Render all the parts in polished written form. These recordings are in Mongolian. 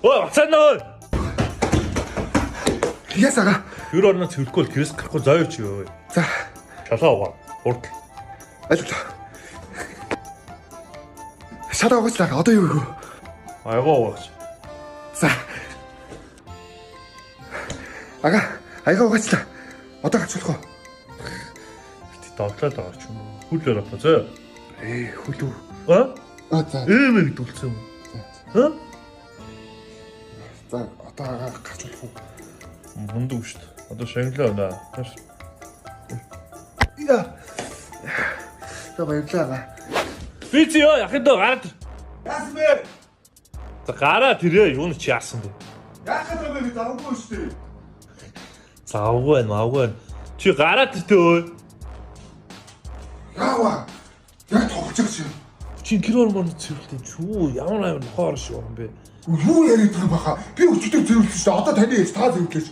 Ой, бацаана. Яс ага. Гэр орноо цэвэрлэхгүй бол гэрээс гарахгүй заяа чи өө. За, Шалаа угаа. Хурдл. ойлголоо. Шалаа угаачлаа. Одоо юу гэх вэ? Аягаа угаач. За. Ага, аяга угаачлаа. Одоо гарч болох уу? Доглоод байгаа ч юм уу. Хүлээр одоо зөө. Ээ, хөлөө. А? А за. Эм гэдэг үлдсэн юм. А? За, одоо ага гарч болох уу? Мундаг шүү дээ. Одоо шанглаа байна. Яа. За баярлалаа ага. Би чи ёо яхин дөө гараад. Яасан бэ? За гараад ирээ юуны чи яасан бэ? Яахад юм бэ? Би завгүй шүү дээ. Завгүй байна, мавгүй байна. Чи гараад иртээ өө. Яава. Яг тоглож байгаа чи. Чи гэр ормоор цэвэрлээ чүү ямар амар нохоор шиг юм бэ? Юу яриад байгаа юм баха? Би өчигдөр цэвэрлсэн шүү дээ. Одоо таны ээж та цэвэрлээч.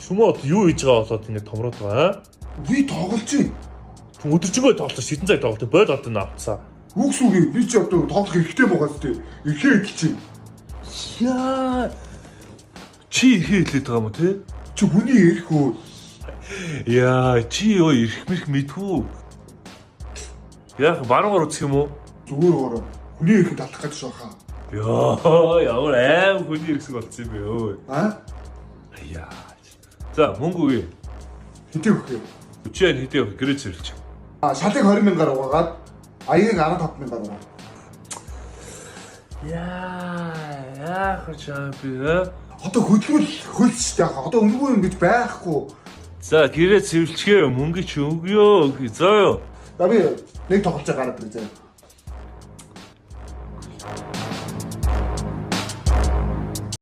Чүмөө одоо юу хийж байгаа болоод ингэ томроод байгаа аа? Би тоглож чинь. Өдөржингөө тоглож шидэн цаг тоглолт бойл одоо навцаа. Үгс үгүй. Би чи одоо тоглох эрхтэй байгаа зү. Эрхээ идэл чи. Яа. Чи эрхээ хэлээд байгаа юм уу те? Чи хүний эрх үү? Яа, чи ёо эрх мэрх мэдвүү. Яг баруугаар үзэх юм уу? Зүгээр өөрөө. Хүний эрхэнд алах гэж байгаа. Йоо, ямар аим хүний эрхсэг болцсон юм бэ өө. А? Яа. За, мөнгө өгье. Хэдий өгөх юм? Чи энэ хэдий өгөх гэрээ цэвэрлэж. А шалыг 20 мянгаар угаагаад аягийг 15 мянгаар угаа. Яа, яах вэ чам би? э? Одоо хөдөлгөөн хөлс шүү дээ. Одоо өнгөө юм гэж байхгүй. За, гэрээ цэвэрлэхээ мөнгө чи өгөө. За юу. За би нэг тоглож байгаа гараад ирээ заяа.